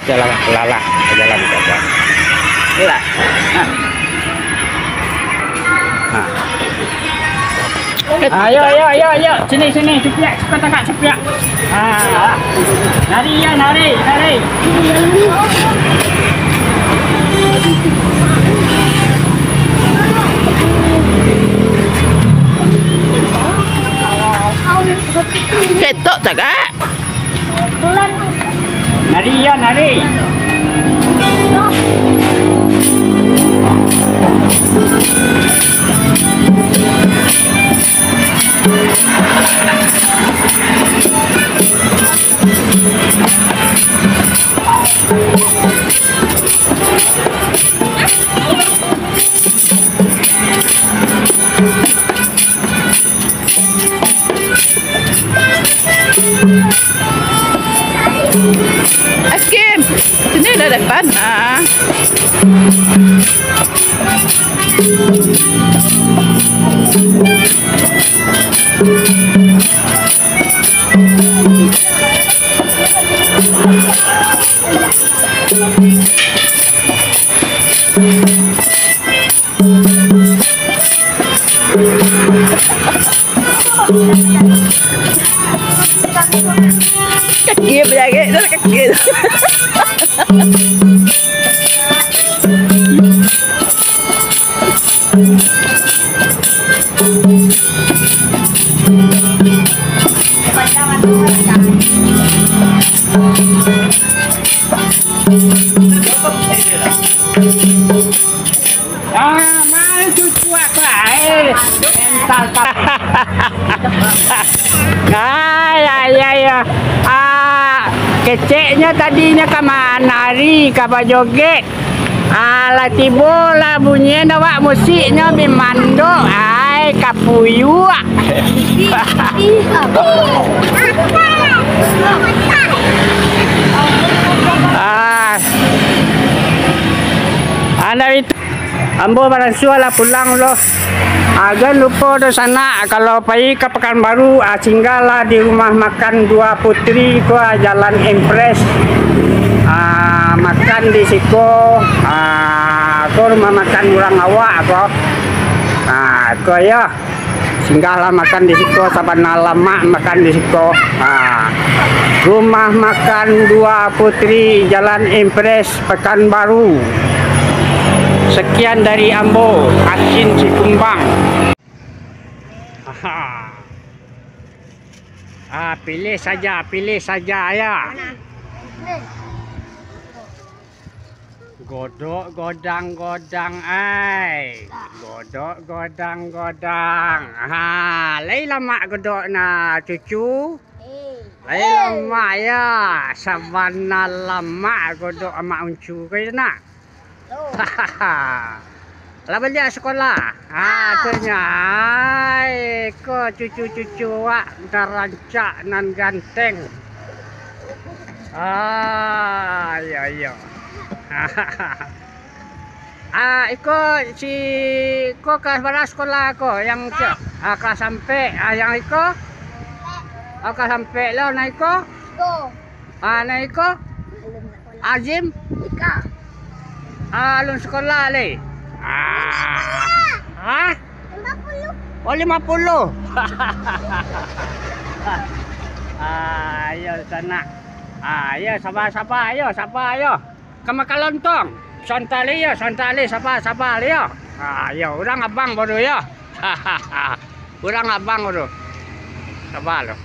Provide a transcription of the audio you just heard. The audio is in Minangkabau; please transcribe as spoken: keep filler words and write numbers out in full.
Jalan lalah, jalan gajah. Lah. Nah. Nah. Ayo, ayo, ayo, ayo. Sini, sini, cepiak, cepat tangkap, cepiak. Ah. Nari, ya, nari, nari. Ketok tagak. Nari, ya, nari. Askin, sini ada depan. Ah. Kaki bajagek tu, kaki tu. Ah, main cucu apa? Eh, mental tak. Ah, ya, ya, ya. Ah, keceknya tadinyo ka manari, ka bajoget. Ah, lah tibo lah bunyi awak musiknyo bi mandok. Ai, kapuyuak. Ah. Anda itu, ambo baransua lah pulang lo. Ah, jan lupo doh sanak, kalau pai ka Pakanbaru, ah, singgahlah di rumah makan Dua Putri ko, ah, Jalan Impres. Ah, makan di siko, ah, ko rumah makan urang awak ko. Ah, ko yo. Singgahlah makan di siko, sabana lamak makan di siko. Ha. Rumah makan Dua Putri, Jalan Impres, Pekanbaru. Sekian dari ambo, Asin Sikumbang. Aha. Ah, pilih saja, pilih saja, ya. Godok godang-godang ai. Godok godang-godang. Ha, lai lamak godok nah, cucu? Eh. Lai lamak ya. Sabana lamak godok amak uncu ko yo nak. Yo. Lah baliak sekolah. Ha, ah, tu nyo. Ai, ko cucu-cucu awak nan rancak, nan ganteng. Ah, iyo, iyo. Ah, iko si, iko kelas bara sekolah ko? Yang ke-, ah, kelas ampek. Ah, yang iko? Ah, kelas ampek lo, nah iko? Iko. Ah, nah iko? Alun sekolah. Azim? Ika. Ah, alun sekolah lai. Ah. Hah? Lima puluh. Oh, lima puluh. Ah, iyo, sanak. Ah, iyo, saba, saba, iyo, saba, iyo. Ka makan lontong. Santai lai, iyo, santai lai, saba, saba lai, iyo. Ah, iyo, urang abang baru, iyo. Urang abang baru. Saba lo.